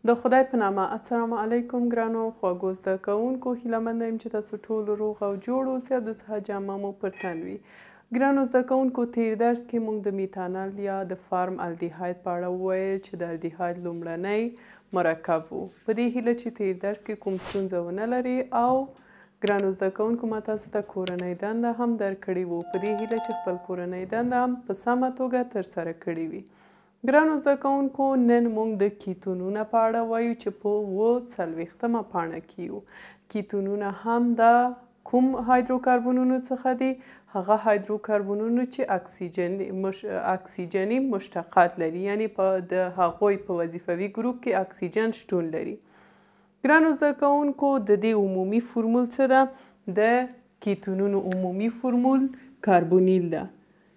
د خدای په نامه السلام علیکم ګرانو خواږو زده کوونکو، هیله مند یم چې تاسو ټول روغ او جوړ اوسئ او د صحت جامه مو پر تن وي. ګرانو زده کوونکو، تیر درس کې موږ د میتانل یا د فارم الدیهاید په اړه وویل چې د الدیهاید لومړنی مرکب و. په دې هیله چې تیر درس کې کوم ستونزه ونه لري. او ګرانو زده کوونکو، ما تاسو ته کورنۍ دنده هم درکړې وو، په دې هیله چې خپل کورنۍ دنده هم په سمه توګه ترسره کړې وي. ګرانو زده کوونکو، نن موږ د کیتونونه په اړه وایو چې په 47مه پاڼه کې یو. کیتونونه هم د کوم هایدروکاربونونو څخه دي؟ هغه هایدروکاربونونو چې اکسیجني مشتقات لري، یعنی په د هغوی په وظیفوي ګروپ کې اکسیجن شتون لري. ګرانو زده کوونکو، د دې عمومي فرمول څه ده؟ د کیتونونو عمومي فرمول کاربونیل ده.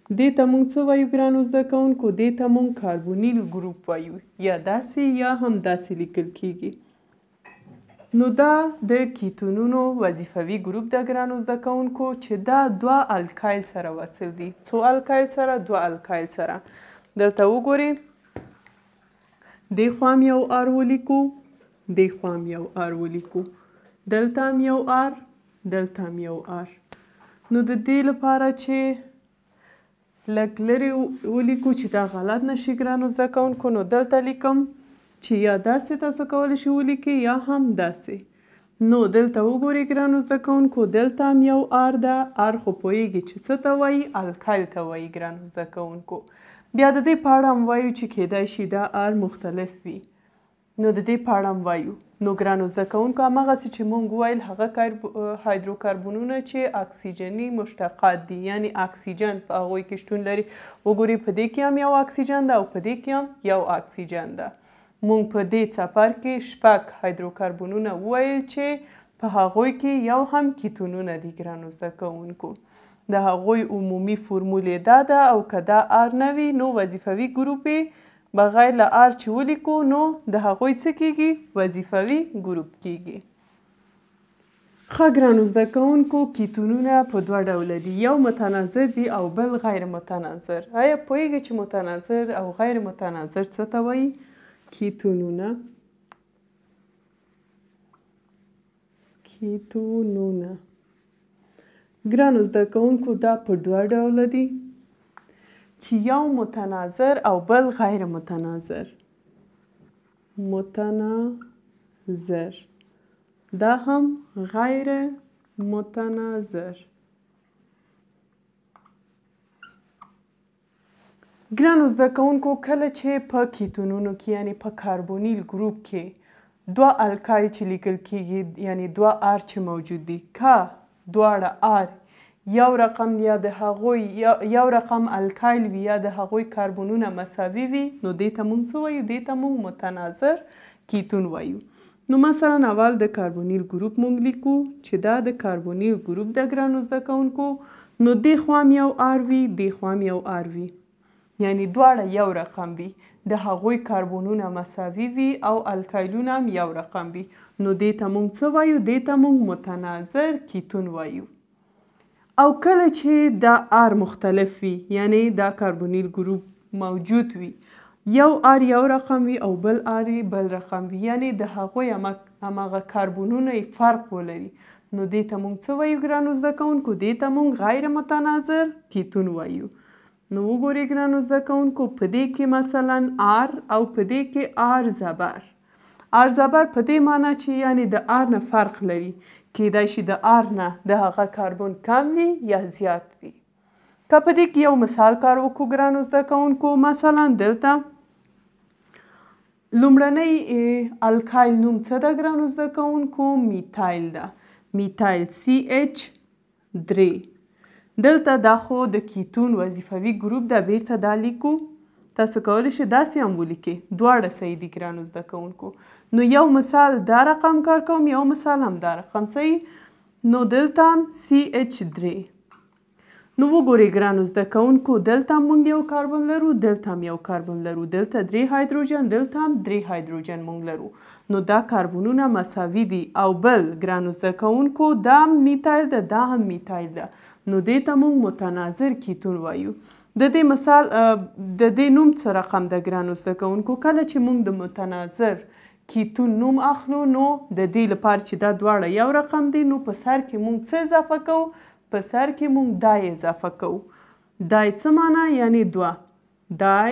دې ته موږ څه وایو ګرانو زده کوونکو؟ دې ته موږ کاربونیل ګروپ وایو، یا داسې یا هم داسې لیکل کیږي. نو دا د کیتونونو وظیفوي ګروپ ده ګرانو زده کوونکو، چې دا دوه الکایل سره وصل دي. څو الکایل سره؟ دوه الکایل سره. دلته وګورئ، دې خوا هم یو آر ولیکو، دې خوا هم یو آر ولیکو، دلته هم یو آر، دلته هم یو آر. نو د دې لپاره چې لږ لرې ولیکو چې دا غلط نشي ګرانو زده کوونکو، نو دلته لیکم چې یا داسې تاسو کولی شئ ولیکئ یا هم داسې. نو دلته وګورئ ګرانو زده کوونکو، دلته هم یو آر ده. آر خو پوهېږي چې څه ته وایي؟ الکایل ته وایي ګرانو زده کوونکو. بیا د دې په اړه هم وایو چې کیدای شي دا آر مختلف وي، نو د دې په اړه هم وایو. نو ګرانو زده کوونکو، هماغسې چې موږ وویل، هغه هایدروکاربونونه چې اکسیجني مشتقات دي، یعنی اکسیجن په هغوی کې شتون لري. وګورئ، په دې کې هم یو اکسیجن ده او په دې کې هم یو اکسیجن ده. موږ په دې څپر کې 6 هایدروکاربونونه وویل چې په هغوی کې یو هم کیتونونه دي ګرانو زده کوونکو. د هغوی عمومي فرمول یې دا ده، او که دا آر نه وي نو وظیفوي ګروپ یې بغیر له آر چې ولیکو نو د هغوی څه کیږي؟ وظیفوي ګروپ کیږي. ښه ګرانو زده کوونکو، کیتونونه په دوه ډوله دي، یو متناظر دي او بل غیر متناظر. آیا پوهېږئ چې متناظر او غیر متناظر څه ته وایي؟ کیتونونه ګرانو زده کوونکو، دا په دوه ډوله دي چې یو متناظر او بل غیر متناظر. متناظر، دا هم غیر متناظر. ګرانو زده کوونکو، کله چې په کیتونونو کې یعنی په کاربونیل ګروپ کې دوه الکایل چې لیکل کیږي، یعنی دوه آر چې موجود دي، که دواړه آر یو رقم یا د هغوی یو رقم الکایل وي یا د هغوی کاربونونه مساوي وي، نو دې ته موږ څه وایو؟ دې ته موږ متناظر کیتون وایو. نو مثلا اول د کاربونیل ګروپ موږ لیکو چې دا د کاربونیل ګروپ ده ګرانو زده کوونکو. نو دې خوا هم یو آر وي، دې خوا هم یو آر وي، یعنی دواړه یو رقم وي، د هغوی کاربونونه مساوي وي او الکایلونه هم یو رقم وي. نو دې ته موږ څه وایو؟ دې ته موږ متناظر کیتون وایو. او کله چې دا آر مختلف وي، یعنی دا کاربونیل ګروپ موجود وي، یو آر یو رقم وي او بل آر بل رقم وي، یعنی د هغوی هماغه کاربونونه یې فرق ولري، نو دې ته موږ څه وایو ګرانو زده کوونکو؟ دې ته موږ غیر متناظر کیتون وایو. نو وګورئ ګرانو زده کوونکو، په دې کې مثلا آر او په دې کې آر زبر. آر زبر په دې معنی چې یعنی د آر نه فرق لري، کیدای شي د آر نه د هغه کاربن کم وي یا زیات وي. که په دې کې یو مثال کار وکړو ګرانو زده کوونکو، مثلا دلته لومړنی الکایل نوم څه ده ګرانو زده کوونکو؟ میتایل ده، میتایل CH3. دلته دا خو د کیتون وظیفوي ګروپ ده، بیرته دا لیکو. تاسو کولی شئ داسې هم ولیکئ، دواړه صحیح دي ګرانو زده کوونکو. نو یو مثال دا رقم کار کوم، یو مثال هم دا رقم صحیح. نو دلته هم CH3. نو وګورئ ګرانو زده کوونکو، دلته هم موږ یو کاربن لرو، دلته هم یو کاربن لرو، دلته 3 هایدروجن، دلته هم 3 هایدروجن موږ لرو. نو دا کاربنونه مساوي دي. او بل ګرانو زده کوونکو، دا هم میتایل ده، دا هم میتایل ده، نو دې ته موږ متناظر کیتون وایو. د دې مثال، د دې نوم څه رقم ده ګرانو زده کوونکو؟ کله چې موږ د متناظر کیتون نوم اخلو، نو د دې لپاره چې دا دواړه یو رقم دي، نو په سر کې مونږ څه اضافه کوو؟ په سر کې مونږ di اضافه کوو. Di څه معنا؟ یعنی دوه. Di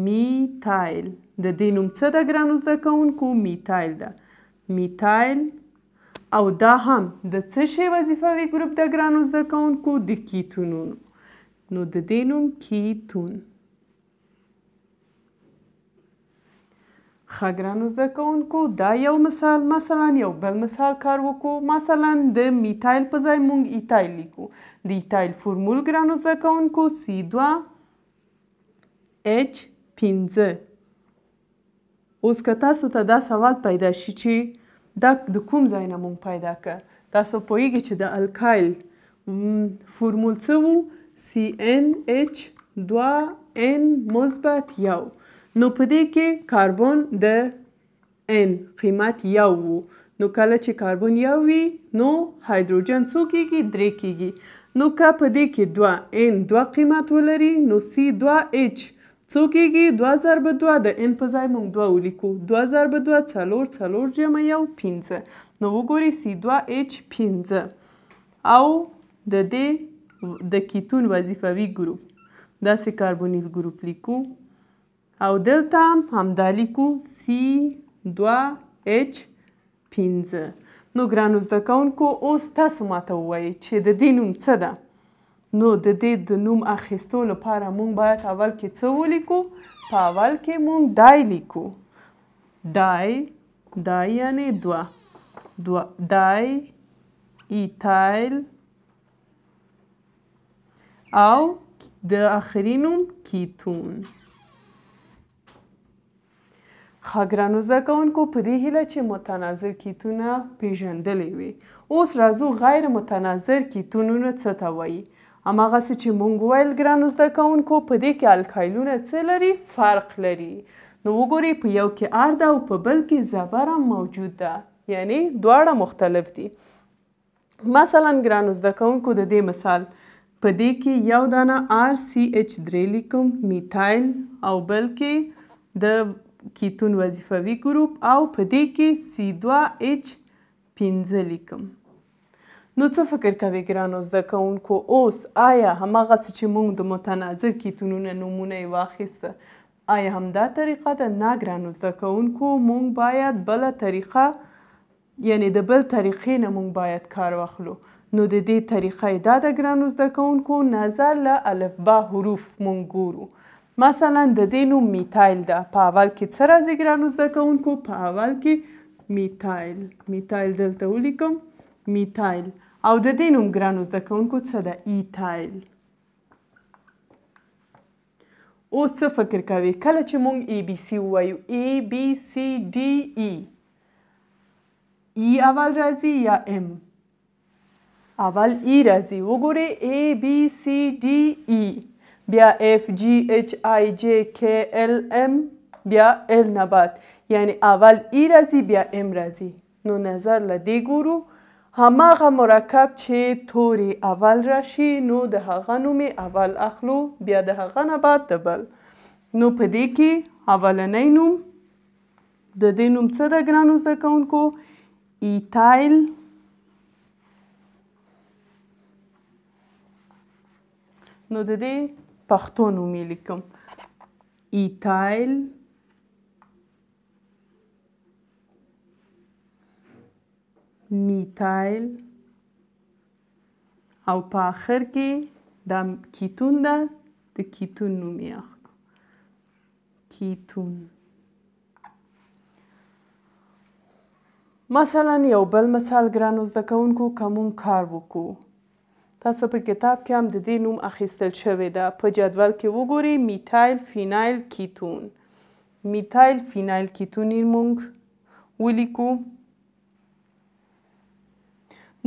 میتایل. د دې نوم څه ده ګرانو زده کوونکو؟ میتایل ده. میتایل. او دا هم د څه شی وظیفوي ګروپ ده ګرانو زده کوونکو؟ د کیتونونو. نو د دې نوم کیتون. ښه ګرانو زده کوونکو، دا یو مثال. مثلا یو بل مثال کار وکړو. مثلا د میتایل په ځای مونږ ایتایل لیکو. د ایتایل فرمول ګرانو زده کوونکو C2H5. اوس که تاسو ته دا سوال پیدا شي چې دا د کوم ځای نه مونږ پیدا که، تاسو پوهیږئ چې د الکایل فرمول څه وو؟ CnH2n مثبت 1. نو په دې کې کاربن د N قیمت 1 وو. نو کله چې کاربن 1 وي، نو هایدروجن څو کیږي؟ 3 کیږي. نو که په دې کې 2 N 2 قیمت ولري، نو C2H څو کیږي؟ 2 ضرب 2. د N په ځای مونږ 2 ولیکو. 2 ضرب 2 4، 4 جمع 1 5. نو وګورئ C2H5. او د دې د کیتون وظیفوي ګروپ داسې کاربونیل ګروپ لیکو، او دلته هم همدا لیکو C2H5. نو ګرانو زده کوونکو، اوس تاسو ماته ووایئ چې د دې نوم څه ده؟ نو د دې د نوم اخیستو لپاره مونږ باید اول کې څه ولیکو؟ په اول کې مونږ di لیکو. Di، di یعنی دوه، دوه di ایتایل، او د آخري نوم کیتون. ښه ګرانو زده کوونکو، په دې هیله چې متناظر کیتونه پیژندلی وي. اوس راځو غیر متناظر کیتونونه څه ته وایي. هماغسې چې مونږ وویل ګرانو زده کوونکو، په دې کې الکایلونه څه لري؟ فرق لري. نو وګورئ، په یو کې R ده او په بل کې زبر هم موجود ده، یعنی دواړه مختلف دي. مثلا ګرانو زده کوونکو، د دې مثال په دې کې یو دانه RCH3 لیکم میتایل، او بل کې د کیتون وظیفوي ګروپ، او په دې کې C2H5 لیکم. نو څه فکر کوئ ګرانو زده کوونکو؟ اوس آیا هماغسې چې مونږ د متناظر کیتونونه نومونه یې واخیسته، آیا همدا طریقه ده؟ نه ګرانو زده کوونکو، مونږ باید بله طریقه، یعنی د بل طریقې نه مونږ باید کار واخلو. نو د دې طریقه یې دا ده ګرانو زده کوونکو، نظر له الفبا حروف مونږ ګورو. مثلا د دې نوم میتایل ده. په اول کې څه راځي ګرانو زده کوونکو؟ په اول کې میتایل. میتایل دلته ولیکم، میتایل. او د دې نوم ګرانو زده کوونکو څه ده؟ ایتایل. اوس څه فکر کوئ کله چې مونږ A B C ووایو؟ A B C D E، E اول راځي یا M؟ اول E راځي. وګورئ A B C D E، بیا F G H I J K L M، بیا L نه بعد، یعنی اول E راځي بیا M راځي. نو نظر له دې ګورو، هماغه مرکب چې تورې اول راشي، نو د هغه نوم یې اول اخلو، بیا د هغه نه بعد د بل. نو په دې کې اولنی نوم د دې نوم څه ده ګرانو زده کوونکو؟ ایتایل. نو د دې پښتو نوم یې لیکم ایتایل میتایل، او په آخر کې دا کیتون ده، د کیتون نوم یې اخلو، کیتون. مثلا یو بل مثال ګرانو زده کوونکو که مونږ کار وکړو، تاسو په کتاب کې هم د دې نوم اخیستل شوې ده، په جدول کې وګورئ میتایل فینایل کیتون. میتایل فینایل کیتون یې مونږ ولیکو.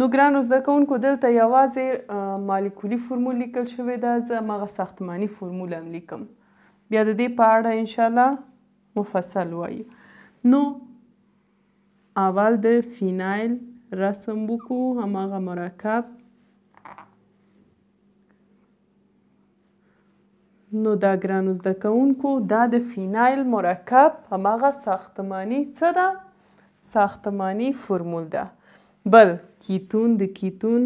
نو ګرانو زده کوونکو، دلته یوازې مالیکولي فرمول لیکل شوې ده، زه هماغه ساختماني فرمول هم لیکم، بیا د دې په اړه انشاءالله مفصل وایو. نو اول د فینایل رسم وکړو، هماغه مرکب نو دا ګرانو زده کوونکو دا د فینایل مرکب هماغه ساختماني څه ده؟ ساختماني فرمول ده. بل کیتون د کیتون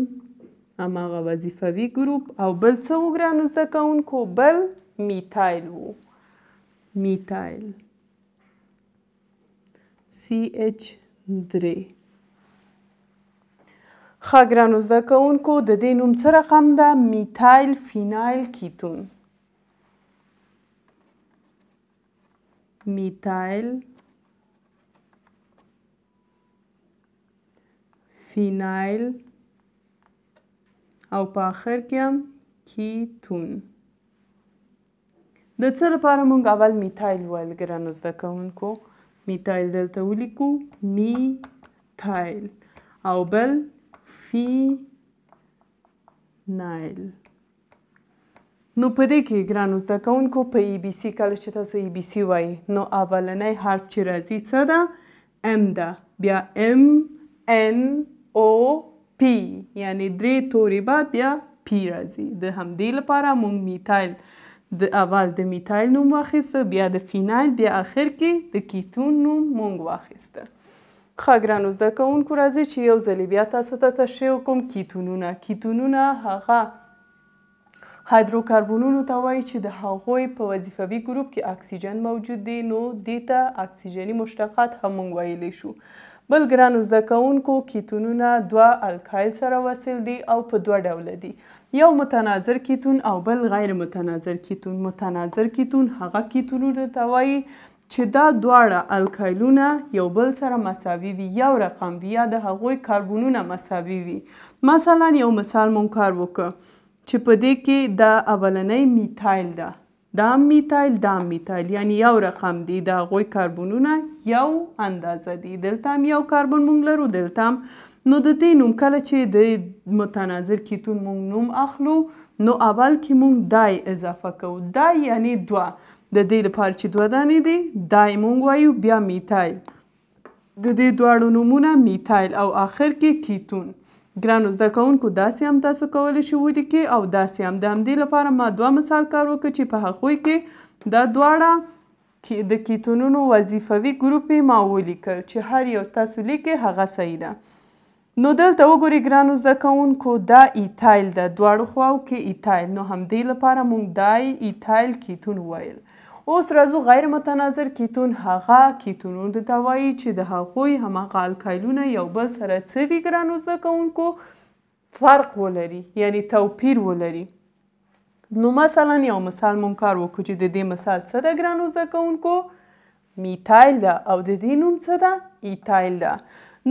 هماغه وظیفوي ګروپ او بل څه و ګرانو زده کوونکو؟ بل میتایل و، میتایل CH3. ښه ګرانو زده کوونکو د دې نوم څه رقم ده؟ میتایل فینایل کیتون. میتایل فینایل او په آخر کې هم کیتون. د څه لپاره مونږ اول میتایل وویل ګرانو زده کوونکو؟ میتایل دلته ولیکو، میتایل او بل فینایل. نو په دې کې ګرانو زده کوونکو په ای بي سي کله چې تاسو ای بي سي وایي نو اولنی حرف چې راځي څه ده؟ ام ده. بیا ام ان او پی، یعنی درې تورې بعد بیا پی راځي. د همدې لپاره مونږ میتایل د اول د میتایل نوم واخیسته، بیا د فینایل، بیا آخر کې د کیتون نوم مونږ واخیسته. ښه ګرانو زده کوونکو راځئ چې یو ځلې بیا تاسو ته تشریح وکړم کیتونونه. کیتونونه هغه هایدروکاربونونو ته وایي چې د هغوی په وظیفوي ګروپ کې اکسیجن موجود دی، نو دې ته اکسیجني مشتقات هم مونږ ویلی شو. بل ګرانو زده کوونکو کیتونونه دوه الکایل سره وصل دي او په دوه ډوله دي، یو متناظر کیتون او بل غیر متناظر کیتون. متناظر کیتون هغه کیتونونو ته وایي چې دا دواړه الکایلونه یو بل سره مساوي وي، یو رقم وي یا د هغوی کاربونونه مساوي وي. مثلا یو مثال مونږ کار وکړو چې په دې کې دا اولنی میتایل ده، دا میتایل، دا میتایل، یعنی یو رقم دي، د هغوی کاربونونه یو اندازه دي. دلته هم یو کاربن مونږ لرو، دلته هم. نو د دې نوم کله چې د متناظر کیتون مونږ نوم اخلو نو اول کې مونږ دای اضافه کوو. دای یعنی دوه، د دې لپاره چې دوه دانې دي دای مونږ وایو، بیا میتایل، د دې دواړو نومونه میتایل او آخر کې کیتون. ګرانو زده کوونکو داسې هم تاسو کولی شئ ولیکئ او داسې هم. د همدې لپاره ما دوه مثال کار وکړ چې په هغوی کې دا دواړه د کیتونونو وظیفوي ګروپ یې ما ولیکل چې هر یو تاسو لیکئ هغه صحیح ده. نو دلته وګورئ ګرانو زده کوونکو دا ایتایل ده، دواړو خواو کې ایتایل، نو همدې لپاره مونږ دای ایتایل کیتون وویل. اوس راځو غیر متناظر کیتون، هغه کیتونونو ته وایي چې د هغوی هماغه الکایلونه یو بل سره څه وي ګرانو زده کوونکو؟ فرق ولري، یعنی توپیر ولري. نو مثلا یو مثال مونږ کار وکړو چې د دې مثال څه ده ګرانو زده کوونکو؟ میتایل ده او د دې نوم څه ده؟ ایتایل ده.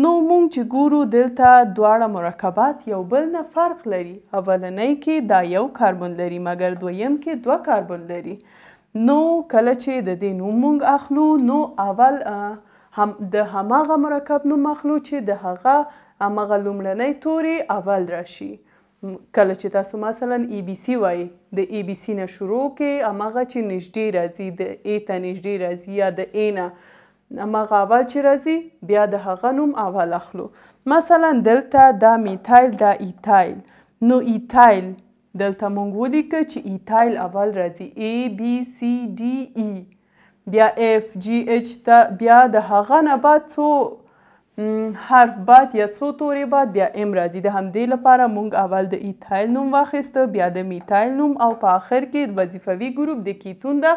نو مونږ چې ګورو دلته دواړه مرکبات یو بل نه فرق لري. اولنی کې دا یو کاربن لري مګر دویم کې دوه کاربن لري. نو کله چې د دې نوم مونږ اخلو نو اول هم د هماغه مرکب نوم اخلو چې د هغه هماغه لومړنی توري اول راشي. کله چې تاسو مثلا ای بي سي وایي د ای بي سي نه شروع کې هماغه چې نږدې راځي، د ای ته نږدې راځي یا د ای نه هماغه اول چې راځي بیا د هغه نوم اول اخلو. مثلا دلته دا میتایل، دا ایتایل، نو ایتایل دلته مونږ ولیکه چې ایتایل اول راځي، ای بی سی ډي ای، بیا اف جی اچ ته، بیا د هغه نه بعد څو حرف بعد یا څو تورې بعد بیا ام راځي. د همدې لپاره مونږ اول د ایتایل نوم واخیسته، بیا د میتایل نوم او په آخر کې وظیفوي ګروپ د کیتون ده،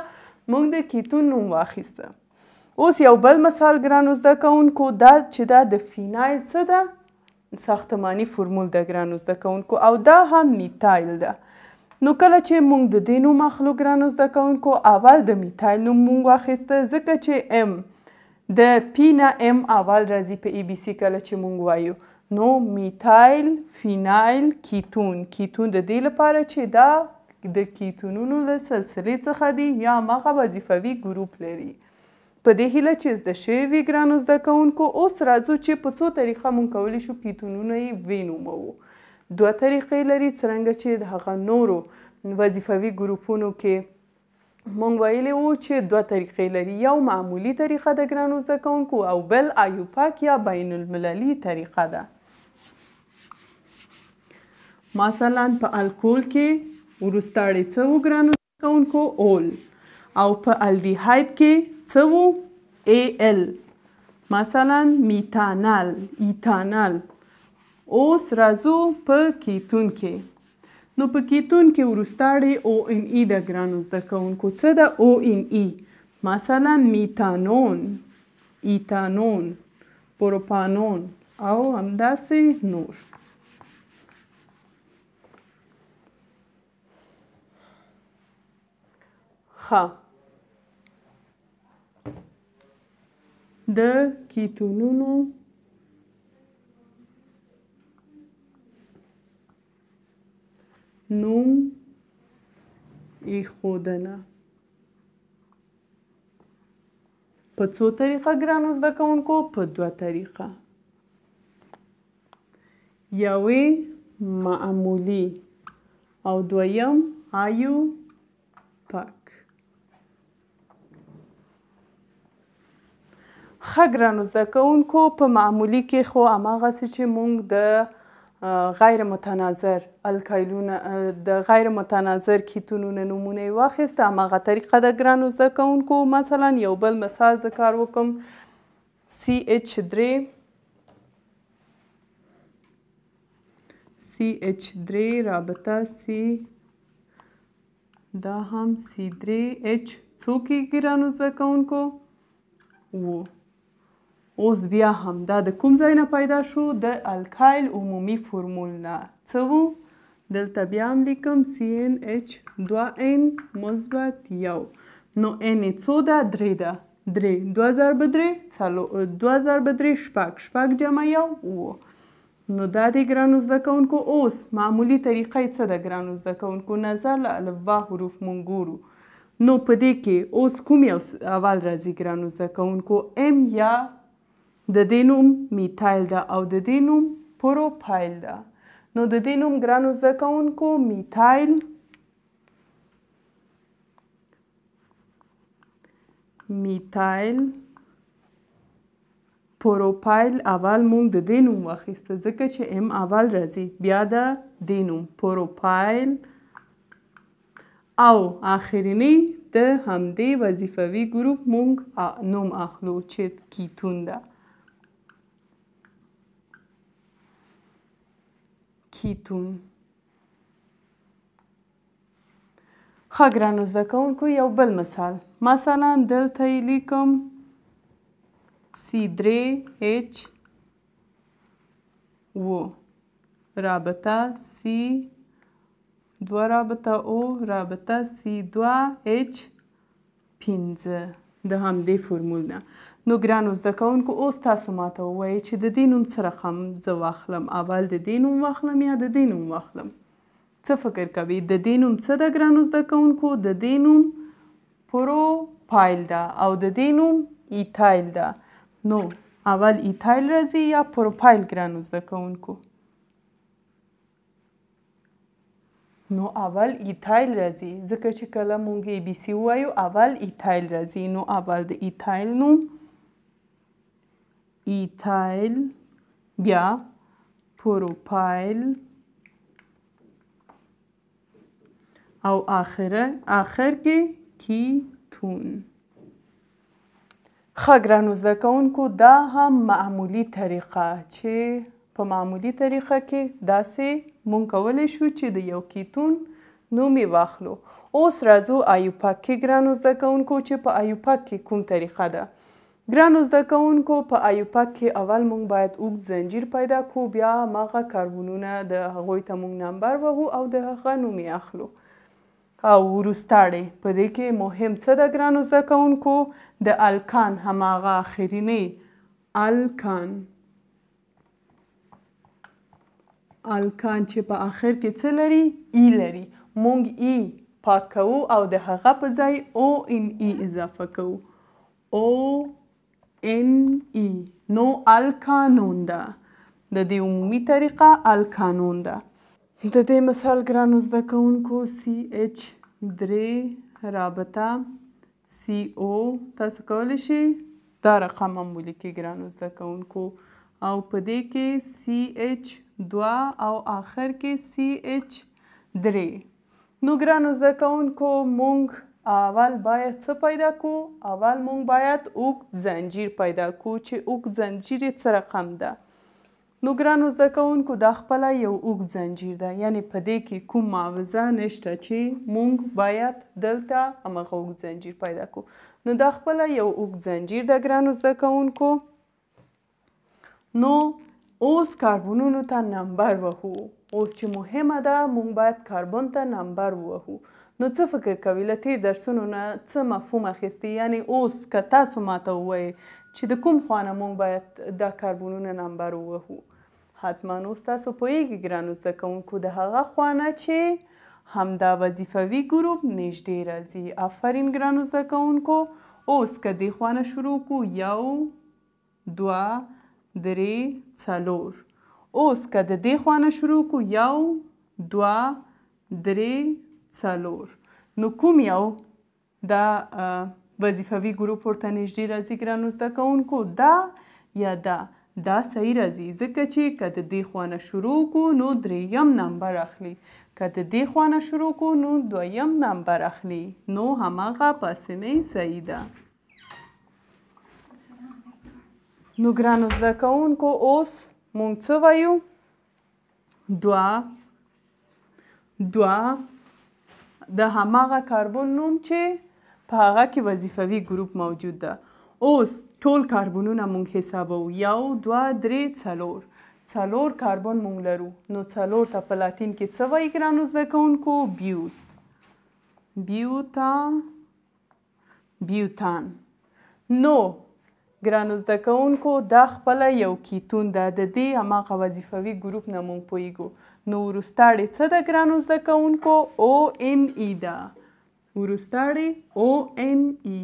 مونږ د کیتون نوم واخیسته. اوس یو بل مثال ګرانو زده کوونکو، دا چې دا د فینایل څه ده؟ ساختماني فرمول ده ګرانو زده کوونکو او دا هم میتایل ده. نو کله چې مونږ د دې نوم اخلو ګرانو زده کوونکو اول د میتایل نوم مونږ واخیسته، ځکه چې ام د پی نه ام اول راځي په ای بي سي کله چې مونږ وایو، نو میتایل فینایل کیتون. کیتون د دې لپاره چې دا د کیتونونو له سلسلې څخه دي یا هماغه وظیفوي ګروپ لري. په دې هیله چې زده شوي وي ګرانو زده کوونکو. اوس راځو چې په څو طریقه مونږ کولی شو کیتونونه یې وینوموو. دوه طریقې لري، څرنګه چې د هغه نورو وظیفوي ګروپونو کې مونږ ویلي وو چې دوه طریقې لري، یو معمولي طریقه د ګرانو زده کوونکو او بل آیوپاک یا بین المللي طریقه ده. مثلا په الکول کې وروستاړی څه و ګرانو کوونکو؟ اول. او په الډیهاید کې څه وو؟ ای ال. مثلا میتانال، ایتانال. اوس راځو په کیتون کې. نو په کیتون کې وروستاړی او ان ای ده ګرانو زده کوونکو. څه ده او ان ای؟ مثلا میتانون، ایتانون، پروپانون او همداسې نور. ښه، د کیتونونو نوم ایښودنه په څو طریقه ګرانو زده کوونکو؟ په دوه طریقه. یوې معمولي او دویم آیوپک. ښه ګرانو زده کوونکو، په معمولي کې خو هماغسې چې مونږ د غیر متناظر الکایلونه، د غیر متناظر کیتونونه نومونه یې واخیسته، هماغه طریقه ده ګرانو زده کوونکو. مثلا یو بل مثال زه کار وکم، سی اچ درې، سی اچ درې رابطه سی، دا هم سی درې اچ څو کېږي ګرانو زده کوونکو؟ اوو. اوس بیا هم دا د کوم ځای نه پیدا شو؟ د الکایل عمومي فرمول نه. څه وو؟ دلته بیا هم لیکم سی ان اچ دوه ان مثبت یو. نو ان یې څو ده؟ درې ده. درې، دوه ضرب درې څلور، دوه ضرب درې شپږ، شپږ جمع یو اووه. نو دا دی ګرانو زده کوونکو. اوس معمولي طریقه یې څه ده ګرانو زده کوونکو؟ نظر له الفبا حروف مونږ ګورو. نو په دې کې اوس کوم یو اول راځي ګرانو زده کوونکو؟ ام یا د دې نوم میتایل ده او د دې نوم پروپایل ده. نو د دې نوم ګرانو زده کوونکو میتایل، میتایل پروپایل. اول مونږ د دې نوم واخیسته ځکه چې ام اول راځي، بیا د دې نوم پروپایل او آخرینی د همدې وظیفوي ګروپ مونږ نوم اخلو چې کیتون ده. کیتون. ښه ګرانو زده کوونکو، یو بل مثال. مثلا دلته یې لیکم سی درې اچ اوو رابطه سی دوه رابطه او رابطه سی دوه اچ پنځه د همدې فرمول نه. نو ګرانو زده کوونکو، اوس تاسو ماته ووایئ چې د دې نوم څه رقم زه واخلم؟ اول د دې نوم واخلم یا د دې نوم واخلم؟ څه فکر کوي؟ د دې نوم څه ده ګرانو زده کوونکو؟ د دې نوم پروپایل ده او د دې نوم ایتایل ده. نو اول ایتایل راځي یا پروپایل ګرانو زده کوونکو؟ نو اول ایتایل راځي، ځکه چې کله مونږ ای بي سي ووایو اول ایتایل راځي. نو اول د ایتایل نوم ایتایل، بیا پروپایل او آخر کې کیتون. ښه ګرانو زده کوونکو، دا هم معمولي طریقه چې په معمولي طریقه کې داسې مونږ کولی شو چې د یو کیتون نوم یې واخلو. اوس راځو آیوپک کې ګرانو زده کوونکو، چې په آیوپک کې کوم طریقه ده. ګرانو زده کوونکو، په آیوپک کې اول مونږ باید اوږد زنجیر پیدا کړو، بیا هماغه کاربنونه د هغوی ته مونږ نمبر وهو او د هغه نوم یې اخلو. او وروستاړی په دې کې مهم څه ده ګرانو زده کوونکو؟ د الکان هماغه آخرینی الکان، الکان چې په آخر کې څه لري؟ ای لري. مونږ ای پاک کوو او د هغه په ځای او ان ای اضافه کوو، او ان ای. نو الکانون ده. د دې عمومي طریقه الکانون ده. د دې مثال ګرانو زده کوونکو سی اچ درې رابطه سی او، تاسو کولی شئ دا رقم هم ولیکئ ګرانو زده کوونکو، او په دې کې سی اچ دوه او آخر کې سی اچ درې. نو ګرانو زده کوونکو، مونږ اول باید څه پیدا کو؟ اول مونږ باید اوږد زنجیر پیدا کو چې اوږد زنجیر یې څه رقم ده. نو ګرانو زده کوونکو، دا خپله یو اوږد زنجیر ده، یعنی په دې کې کوم معاوضه نشته چې مونږ باید دلته هماغه اوږد زنجیر پیدا کو. نو دا خپله یو اوږد زنجیر ده ګرانو زده کوونکو. نو اوس کاربنونو ته نمبر وهو. اوس چې مهمه ده مونږ باید کاربن ته نمبر ووهو. نو څه فکر کوي له تیر درسونو نه څه مفهوم اخیستی؟ یعنی اوس که تاسو ماته ووایئ چې د کوم خوا نه مونږ باید دا کاربنونه نمبر ووهو، حتما اوس تاسو پوهیږئ ګرانو زده کوونکو د هغه خوا نه چې همدا وظیفوي ګروپ نږدې راځي. آفرین ګرانو زده کوونکو. اوس که دې خوا نه شروع کو، 1 2 3 4. اوس که د دې خوا نه شروع کو، 1 2 3 4. نو کوم یو دا وظیفوي ګروپ ورته نږدې راځي ګرانو زده کوونکو؟ دا یا دا؟ دا صحیح راځي، ځکه چې که د دې خوا نه شروع کو نو دریم نمبر اخلي، که د دې خوا نه شروع کو نو دویم نمبر اخلي، نو هماغه پاسنۍ صحیح ده. نو ګرانو زده کوونکو، اوس مونږ څه وایو؟ 2 2 د هماغه کاربن نوم چې په هغه کې وظیفوي ګروپ موجود ده. اوس ټول کاربنونه مونږ حسابوو، 1 2 3 4. 4 کاربن مونږ لرو. نو 4 ته په لاتین کې څه وایي ګرانو زده کوونکو؟ بیوت، بیوتا، بیوتان. نو ګرانو زده کوونکو، دا خپله یو کیتون ده، د دې هماغه وظیفوي ګروپ نه مونږ پوهیږو. نو وروستاړې څه ده ګرانو زده کوونکو؟ او ان ای ده. وروستاړې او ان ای.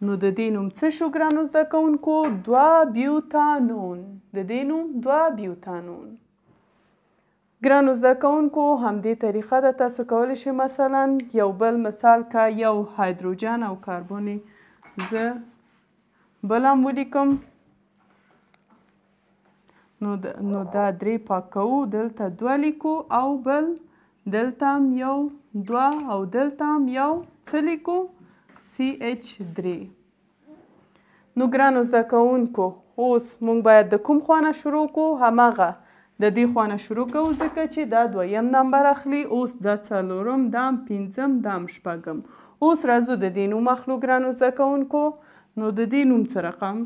نو د دې نوم څه شو ګرانو زده کوونکو؟ 2 بیوتانون. د دې نوم 2 بیوتانون. ګرانو زده کوونکو، همدې طریقه ده تاسو کولی شئ مثلا یو بل مثال که یو هایدروجن او کاربن زه بل هم ولیکم، نو دا 3 پاک کوو، دلته 2 لیکو او بل دلته هم 1 2 او دلته هم یو څه لیکو؟ CH3. نو ګرانو زده کوونکو، اوس مونږ باید د کوم خوا نه شروع کو؟ هماغه د دې خوا نه شروع کوو، ځکه چې دا دویم نمبر اخلي. اوس دا څلورم، دا هم پنځم، دا هم شپږم. اوس راځو د دې نوم اخلو ګرانو زده کوونکو. نو د دې نوم څه رقم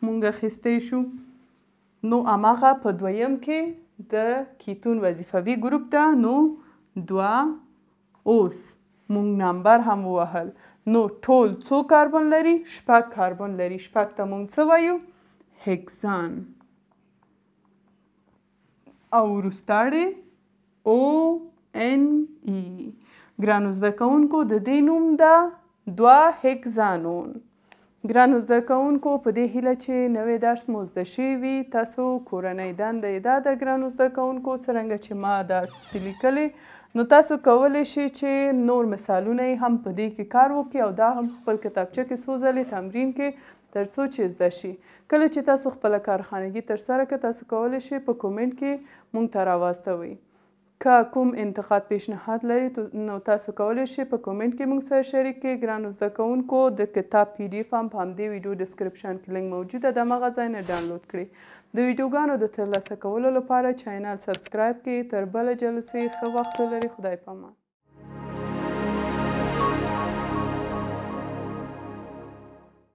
مونږ اخیستی شو؟ نو هماغه په دویم کې د کیتون وظیفوي ګروپ ده، نو 2. اوس مونږ نمبر هم ووهل. نو ټول څو کاربن لري؟ 6 کاربن لري. 6 ته مونږ څه وایو؟ هکزان. او وروستاړې او ان ای. ګرانو زده کوونکو، د دې نوم ده 2 هکزانون. ګرانو زده کوونکو، په دې هیله چې نوی درس مو زده شوی وي. تاسو کورنۍ دنده یې دا ده ګرانو زده کوونکو، څرنګه چې ما دا څه لیکلې، نو تاسو کولی شئ چې نور مثالونه یې هم په دې کې کار وکړئ او دا هم خپل کتابچه کې څو ځلې تمرین کړئ تر څو چې زده شي. کله چې تاسو خپله کارخانګي ترسره کړئ، تاسو کولی شئ په کومنټ کې مونږ ته راواستوئ. که کوم انتقاد پیشنهاد لرئ نو تاسو کولی شئ په کومنټ کې موږ سره شریک کړئ. ګرانو زده کوونکو، د کتاب پی ډي اف هم په همدې ویډیو description کې لینک موجوده ده، هماغه ځای نه ډاونلوډ کړئ. د ویډیوګانو د ترلاسه کولو لپاره channel subscribe کړئ. تر بله جلسې ښه وخت ولرئ. خدای پامان.